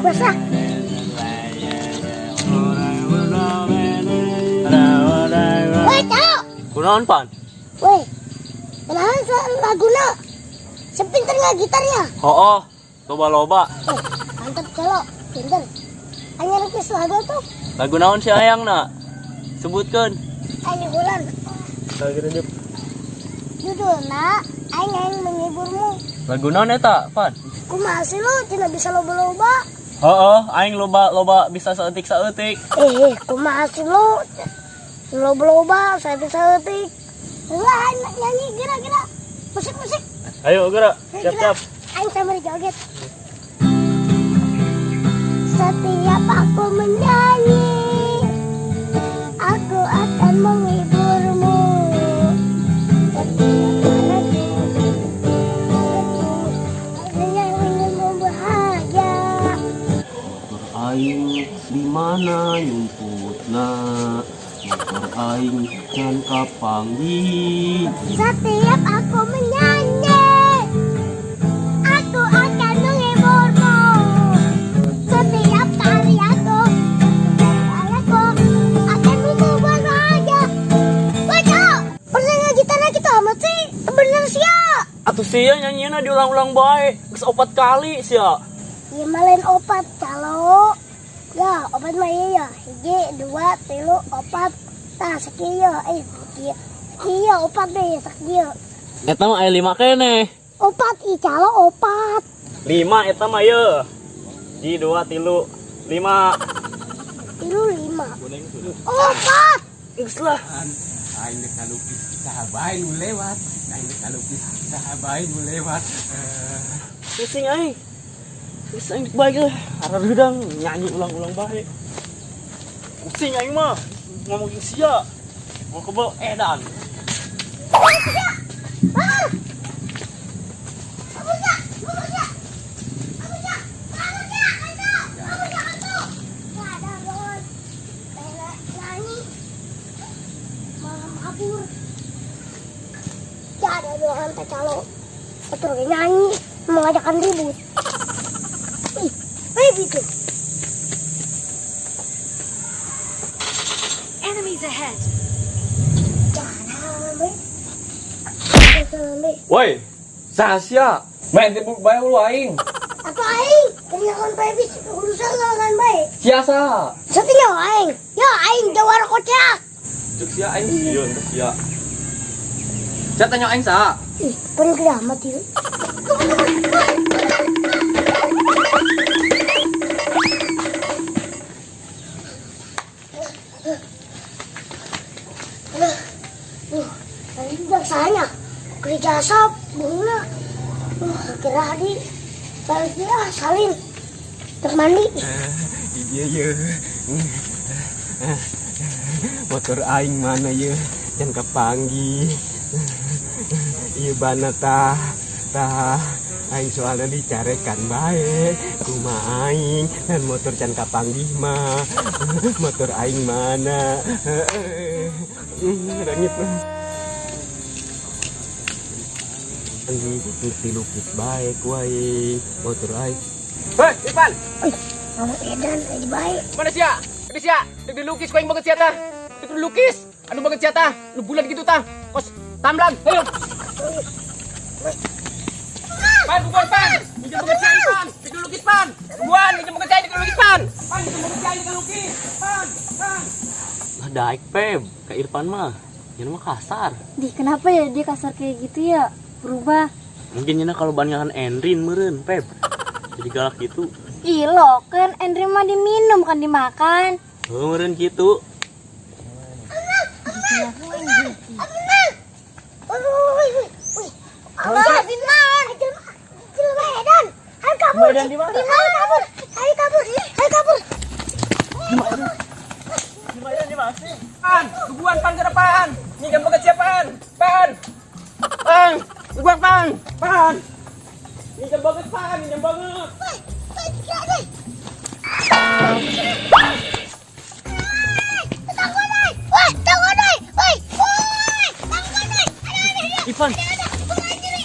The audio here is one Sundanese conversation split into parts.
Request ah. Woi, Calo. Kunaon, Pan? Woi. Kenalan sa laguna. Sia pinter nggak gitarnya? Oh, loba-loba. Eh, mantap, Calo. Pinter. Aing request lagu tuh. Lagu naon sih hayang na? Sebutkan. Aing bulan. Lagu Judulna Aing Aing Menghiburmu. Lagu naon eta, Pan? Kumaha sih lu tidak bisa loba-loba? Oh, aing loba-loba bisa saeutik-saeutik. Eh, kumaha sih lu? Loba-loba, saya bisa saeutik. Lah, aing nyanyi gerak-gerak. Musik-musik. Ayo gerak, siap-siap. Aing sambil joget. Setiap aku menyanyi, aku akan menghiburmu. Setiap lagu, aku yang ingin bahagia. Motor aing di mana nyumputna? Motor aing can kapanggih. Setiap aku menyanyi, aku akan menghiburmu. Setiap kali aku, setiap aku akan membuat bahagia. Wah, Cok, persaingan gitarnya kita amat sih. Bener sih ya. Atuh sia nyanyiina diulang-ulang bae. Geus opat kali sia. Ya lain opat, calo. Ya, opat mah iya ya. Hiji, dua, tilu, opat. Tah, sakieu. Eh, kieu. Kieu opat deh, sakieu. Eta mah aya lima keneh. Opat, ih calo opat. Lima eta mah ye. Ji, dua, tilu, lima. Tilu, lima. Opat. Geus lah. Aing dek ngalukis saha bae nu lewat. Aing dek ngalukis saha bae nu lewat. Pusing aing. Geus aing bae lah. Ararudang nyanyi ulang-ulang bae. Pusing aing mah. Ngomong jeung sia. Mau kebel edan. Ah! Kabur ya, kabur ya. Kabur ya, kabur ya, hantu. Kabur ya, hantu. Gak ada banget. Kayak nyanyi. Malah kabur. Ya ada doang teh calo. Betul nyanyi mengajakkan ribut. Ih, baby tuh. Enemies ahead. Jangan, be. Jangan, be. Woi, saha sia? Main tibuk bae lu aing. Atau aing, kenyakan baby urusan lawan baik. Sia saha? Satunya aing. Ya aing jawara kocak. Cuk sia aing sieun ka sia. Sia tanya aing saha? Ih, paling amat ya. Aduh, tadi biasanya kerja asap, bunga. Kira di balik dia salin. Terus mandi. Di dia ye. Motor aing mana ye? Can kapanggih. Ieu bana tah. Tah aing soalnya dicarekan bae. Kumaha aing dan motor can kapanggih mah. Motor aing mana? Rengit mah. Ngerti lukis bae ku aing. Motor aing. Hei, Ipan! Ih, kamu edan aja baik. Mana sia? Ini sia, dek dilukis ku aing banget sia tah. Dek dilukis. Anu banget sia tah. Nu bulan gitu tah. Kos tamlang. Ayo. Pan, bukan pan. Minjem banget sia Ipan. Dek dilukis pan. Buan, minjem banget sia dek dilukis pan. Pan, minjem banget sia dek dilukis. Pan, pan. Lah daek Peb, ka Irfan mah. Nya mah kasar. Di kenapa ya dia kasar kayak gitu ya? Berubah. Mungkin nya kalau banyakan Endrin meureun, Peb. Jadi galak gitu. Ih, lo kan Endrin mah diminum kan dimakan. Oh, meureun gitu. Menang. Woi, woi, woi, woi. Apa? Jelema, jelema edan. Ayo kabur. Edan di mana? Di mana kabur? Ayo kabur. Ayo kabur. Di mana di mana sih? Pan, buan pan ke depan. Minjem banget sia pan. Pan. Pan, buan pan. Pan. Minjem banget pan, minjem banget. Woi, woi, tidak deh. Tanggung deh. Woi, tanggung deh. Woi, woi, tanggung deh. Ada, ada, ada. Ivan, Ada, ada.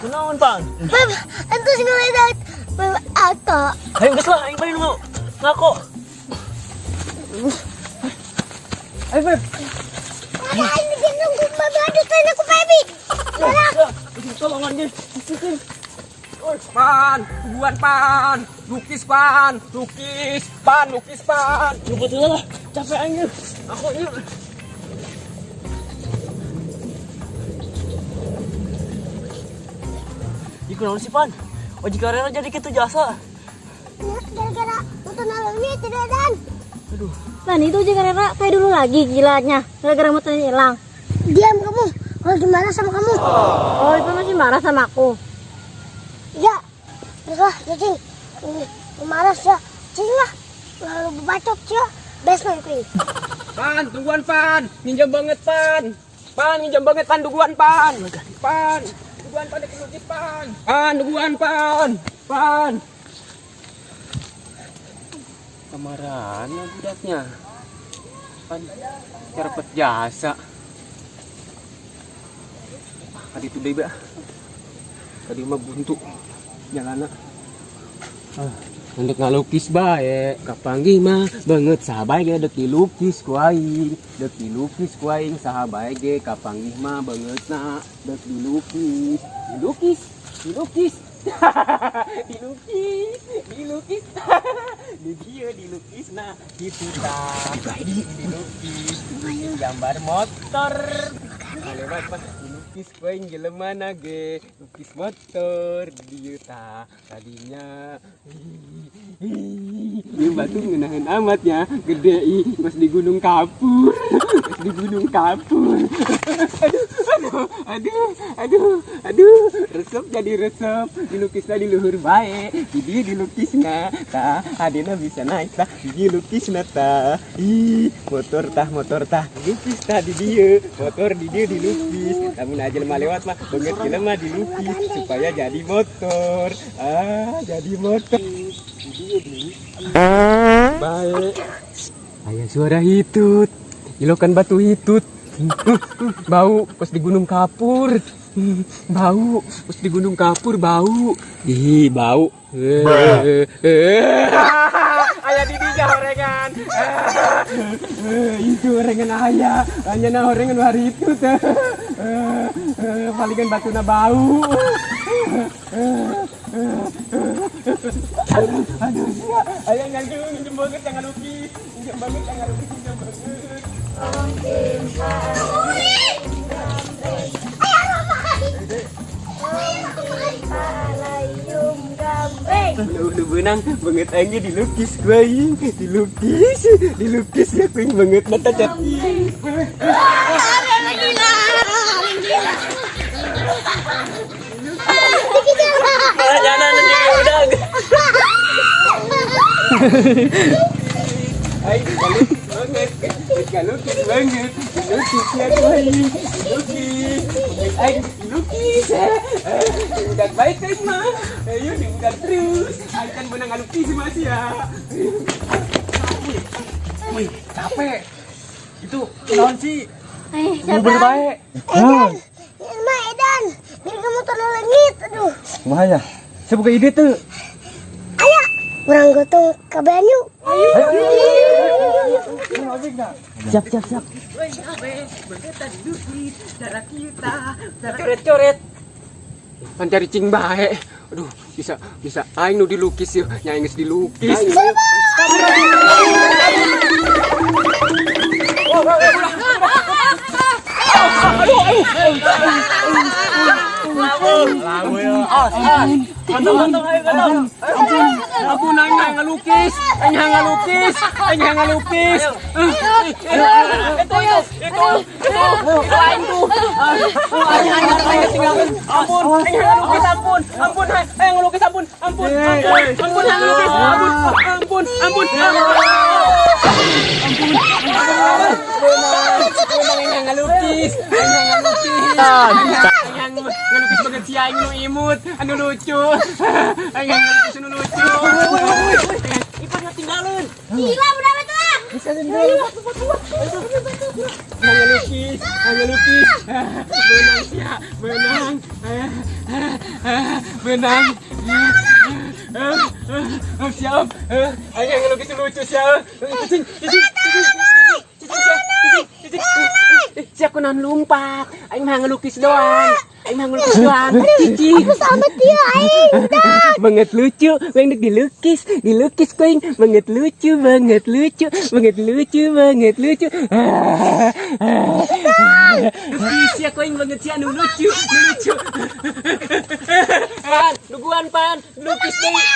kunaon, Pan? Beb, entus ngeliat. Beb, Aku. Ayo geus lah, aing balik nu ngako. Ayo, Beb. Ada ini gendong babi tanya aku baby. Tolongan ge. Pan, tungguan pan, lukis pan, lukis, pan, lukis pan. Lupa tuh lah, capek aing ge. Aku yuk. Iku naon sih, Pan? Ojek karena jadi kitu jasa. Ya, gara-gara motor nalungnya tidak dan. Aduh. Pan, itu aja karena kayak dulu lagi gilanya. Gara-gara motornya hilang. Diam kamu. Kalau gimana sama kamu? Oh, itu masih marah sama aku. Ya. Terus lah, cicing. Ini malas ya. Cicing lah. Lalu bacot ya. Basement queen. Pan, tungguan pan, minjam banget pan. Pan, minjam banget pan, tungguan pan. Pan, tungguan pan, dek lukis pan. Pan, tungguan pan. Pan. Kemarahan budaknya. Pan cerpet jasa. Tadi itu deh, Mbak. Tadi mah buntu jalanna. Ah, untuk ngalukis bae, kapanggih mah banget saha bae ge dek dilukis ku aing, dek dilukis ku aing saha bae ge kapanggih mah beungeutna dek dilukis, dilukis, dilukis. Dilukis, dilukis. Di dieu dilukisna kitu tah. Dilukis, gambar motor. Lewat mah dilukis ku aing jelema na ge, lukis motor di dieu tah tadinya. Ieu batu ngeunaheun amat ya, gede ih, pas di Gunung Kapur. Pas di Gunung Kapur. Aduh, aduh, aduh, aduh, aduh, resep jadi resep, dilukisna di luhur bae, di dieu dilukisna, tah, adena bisa naik tah, di dieu lukisna tah. Ih, motor tah, dilukis tah di dieu, motor di dieu dilukis. Lamun aja lemah lewat mah, beungeut jelema dilukis supaya jadi motor. Ah, jadi motor. Di dieu dilukis. Baik. Aya suara hitut. Ilokan batu hitut. Bau pas di Gunung Kapur. Bau pas di Gunung Kapur bau. Ih, bau. Aya di dinya horengan. Itu horengan aya. Hanya na horengan hari itu teh. Palingan batuna bau. Aduh, sia. Aya nganggung minjem banget jangan lukis. Minjem banget jangan lukis, minjem banget. Udah benang banget aing ge dilukis ku aing, dilukis, dilukis ya kuing banget mata cat. Jalan di udah. Aing dilukis banget, dilukis banget, dilukis ya ku aing, dilukis, banget aing dilukis. Udah baik kan mah, ayo diudah terus, aing kan menang ngalukis masih ya. Wih, capek. Itu naon sih? Eh, Nguber siapa? bae. Edan. Ini mah Edan. Gara-gara motor nalungit. Aduh. Bahaya. Saya buka ide tuh. Ayo. Urang gotong ke banyu. Siap, siap, siap. Coret-coret. Pan cari cing bae. Aduh, bisa bisa aing nu dilukis yeuh, nya aing geus dilukis. Mantap, mantap, ayo, mantap. Ampun aing hayang ngalukis, aing hayang ngalukis, aing hayang ngalukis. Itu itu itu itu itu aing tuh. Aing aing aing ketinggalan. Ampun, aing hayang ngalukis ampun, ampun hayang ngalukis ampun, ampun, ampun, ampun hayang ngalukis, ampun, ampun, ampun. Ampun, aing hayang ngalukis, aing hayang ngalukis. Aing ngalukis banget si aing nu imut, anu lucu. Aing ngalukis anu lucu. Ipan ketinggalan. Gila budak itu ah. Ngalukis, ngalukis. Menang sia, menang. Menang. Siap. Aing yang ngelukis lucu siap. Cicing, cicing, cicing, cicing, cicing, cicing, cicing. Siap kunaon lumpat. Aing mah ngelukis doang. Aing mah ngelukis doang. Cicing. Sama dia aing. Banget lucu, yang dilukis, dilukis kuing, banget lucu, banget lucu, banget lucu, banget lucu. Lukis ya kuing banget sih anu lucu, nu lucu. Pan, duguan pan, lukis deui.